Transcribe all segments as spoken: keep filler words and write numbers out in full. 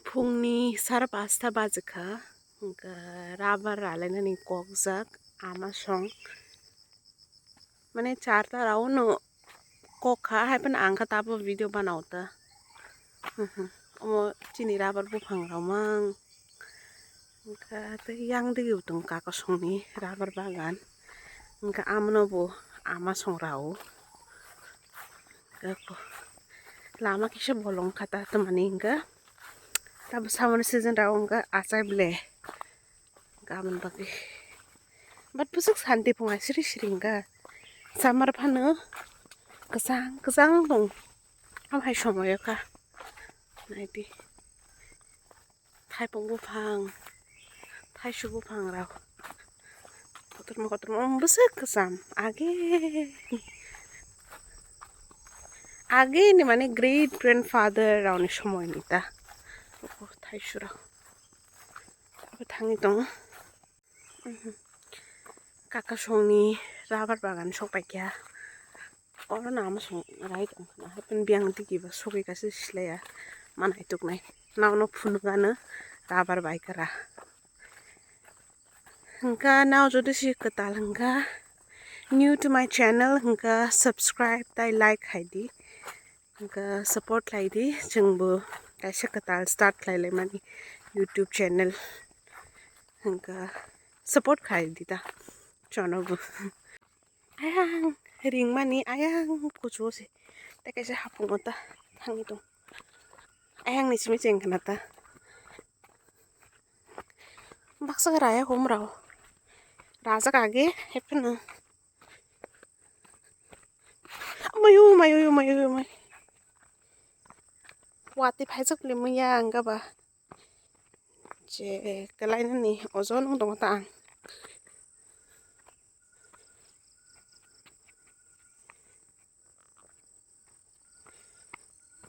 Phungni sara pasta bajikha, hwnkhe rubber ralainani kokjak ama song, mane charta rao no kokha, haiphano ang khe tabuk video banao ta. Omo chini rubber buphang rok mang. Hwnkhe tei yang digi bo tongo kakasongni rubber bagan. Hwnkhe amano bo ama song rao. Lama kisa bolong kha ta tamani hwnkhe. Tabo samani season rao hwnkhe achai ble. Hwnkhe aboni bagwi. But bwswk santi phung ai siri siri hwnkhe. Summer phano kwchang kwchang tong. Am hai somoyo kha. Naidi. Thaipung buphang, thaisu buphang rok. Kotorma kotorma, um, bwswk kwcham. Age, age ni mane great grandfather rokni somoi ni ta. Thaisu rok. Abo thangwi tongo. Kakasongni rubber bagan sok paikha. Oro no ama song rai tong khna, haikhe biyang tiki ba sogwi kaisa silaiya manai tuknai. Nao no phunukgano rubber bai kara. Hwnkhe nao jodi se kwtal hwnkhe, new to my channel hwnkhe, subscribe tai like khai di. Hwnkhe support khlai di, chwngbo kaisa kwtal start khlai laimani YouTube channel. Hwnkhe support khlai di ta, chonobo. Ayang ringmani ayang kuchugo se. Tei kaisa hapungo ta thangwi tong. Ayang ni simi cheng khna ta. Baksa raya hum rao. Rajak age, hepheno. Mayu, mayu, mayu, mayu. Wati phaijak le muya angga ba. Je kelainani ojo nung tongo ta ang.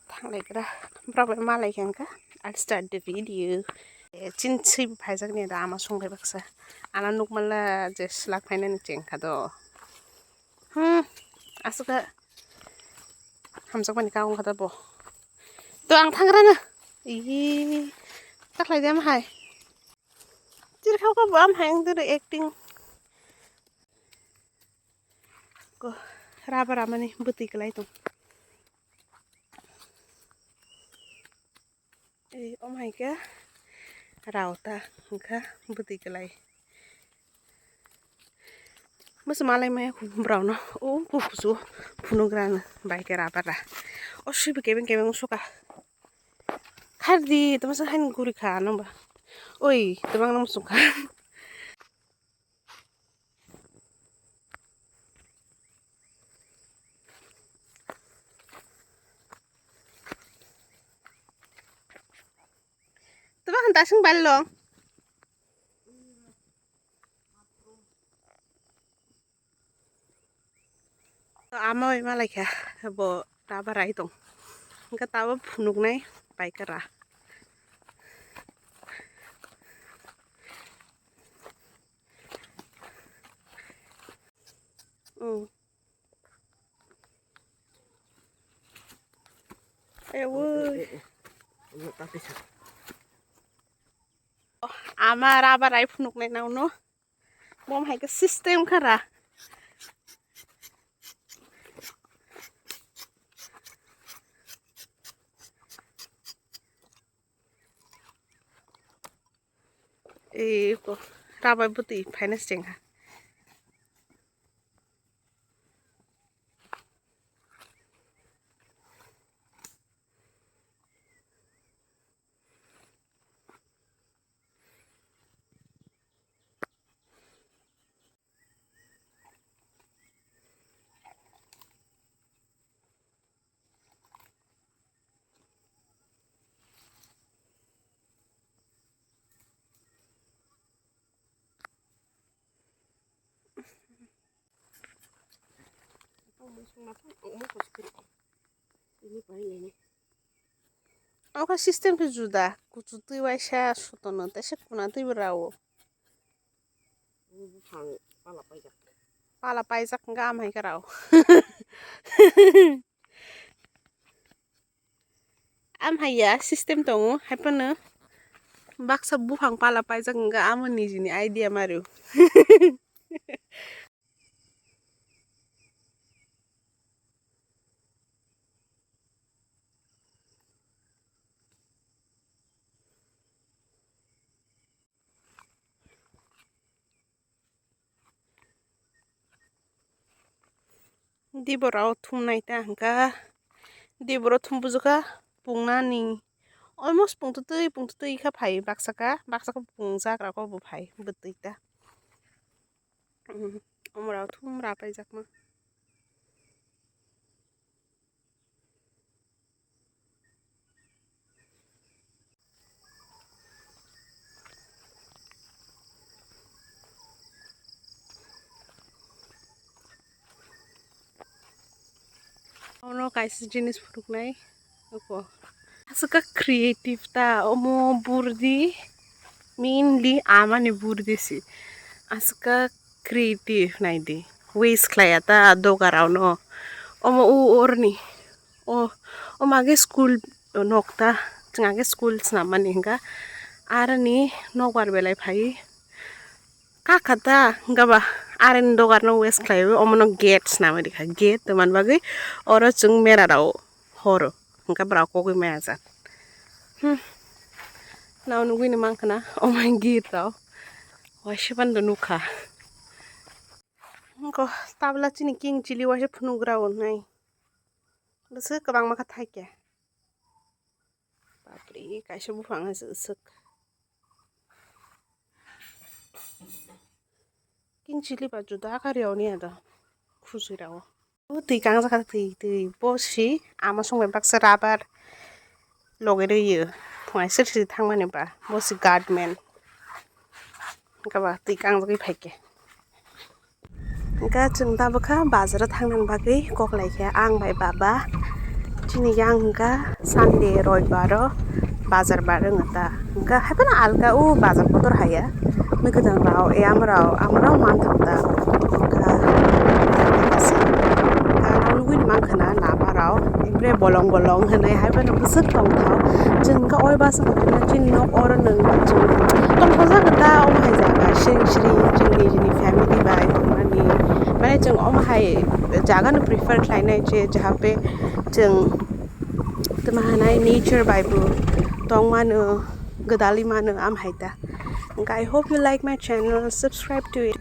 Thanglaigra, borok bai malai kha wngkha. I'll start the video. Eh, chin swi bo phaijak ni da ama song bai baksa. Ana nukmala je slak phainani cheng kha do. Hmm, aswk kha hamjakmani kha wngkha da bo. To ang thangrana. Ih, takhlai de ama hai. Chirkhao kha bo ama hai wngdoro acting. Ko rubber amani bwtwi kwlai tong. Ei, omo hai khe rao ta hwnkha bwtwi kwlai. Masa malai maya borok no o kukusu phunuk rano bai khe rubber ra. O swi bo kebeng kebeng wngsuka. Khardi tamo sa haino guri kha ano ba. Oi, tobang no muchung kha. Tobang han tasung bal long. Ama bai malai kha bo rubber rai tong. Hwnkhe tabuk phunuknai paikara. Hmm. Eh, woi. Ama rubber rai phunuknai nauno. Bom hai khe system khara. Ei ko rabai bwtwi phaina chengha. Oka system khe juda, kuchu twi waisa sotono, tei se kuna twi bo rao. Buphang pala paijak. Pala paijak hwnkha am hai khe rao. Am hai ya system tongo, hai phano Baksa buphang pala paijak hwnkha, amo nijini idea mario. Diboro thumnai ta hwnkha, diboro thum bujukha pungnani, almost pungtwtwi pungtwtwi kha phai, baksa kha baksa kha pungjak rok bo phai bwtwi ta. Omorok thum ra paijakma. Ono kaisa jinis phunuknai. Oko. Aswk kha creative ta omo burdi, mainly amani burdi si. Aswk kha creative naidi. Waste khlaiya ta doga rokno. Omo u orni. O, omo age school nok ta. Chwng age school swnam mani hwnkha. Aroni nokbar belai phai. Kaka ta hwnkha ba aroni dogar no waste khlai o, omo no gate swnamwi rikha, gate tongmani bagwi oro chwng mera rao horo hwnkha bwrao kogwi maya jak. Hmm. Nao nugwi ni mankha na omo hai gate rao waisa pano nukha. Hwnkha tabla chini king chili waisa phunuk rao nai bwswk kwbangma kha thaikhe. Bapre, kaisa buphang aswk aswk. King chili ba juda kha riyoni ado. Khusui rao. O twi kangjak kha twi, twi. Bo si ama song bai baksa rubber loge rwio. Phunai sir sir thangmani ba. Bo si guard man. Hwnkha ba twi kangjagwi phaikhe. Hwnkha chwng tabukha bazaro thangnani bagwi kok laikha ang bai baba. Chini yang hwnkha Sunday, Roibaro bazar bar wngkha ta. Hwnkha haiphano alka o bazar kotor haiya. Mui kwthang rao, e amrao, amrao manthok ta. Hwnkha, hwnkha nugwi mankha na lama rao. Bre bolong bolong hwnwi hai phano bwswk tongthok. Chwng kha oi bus wngkha na chini nok oro nwng chwng tongthokjak ta omo hai jaga siring siring chwng nijini family bai tongmani. Mane chwng omo hai jaga no prefer khlainai je jaha pe chwng tma hanai nature bai bo tongmano gwdalwi mano am hai ta. I hope you like my channel, subscribe to it.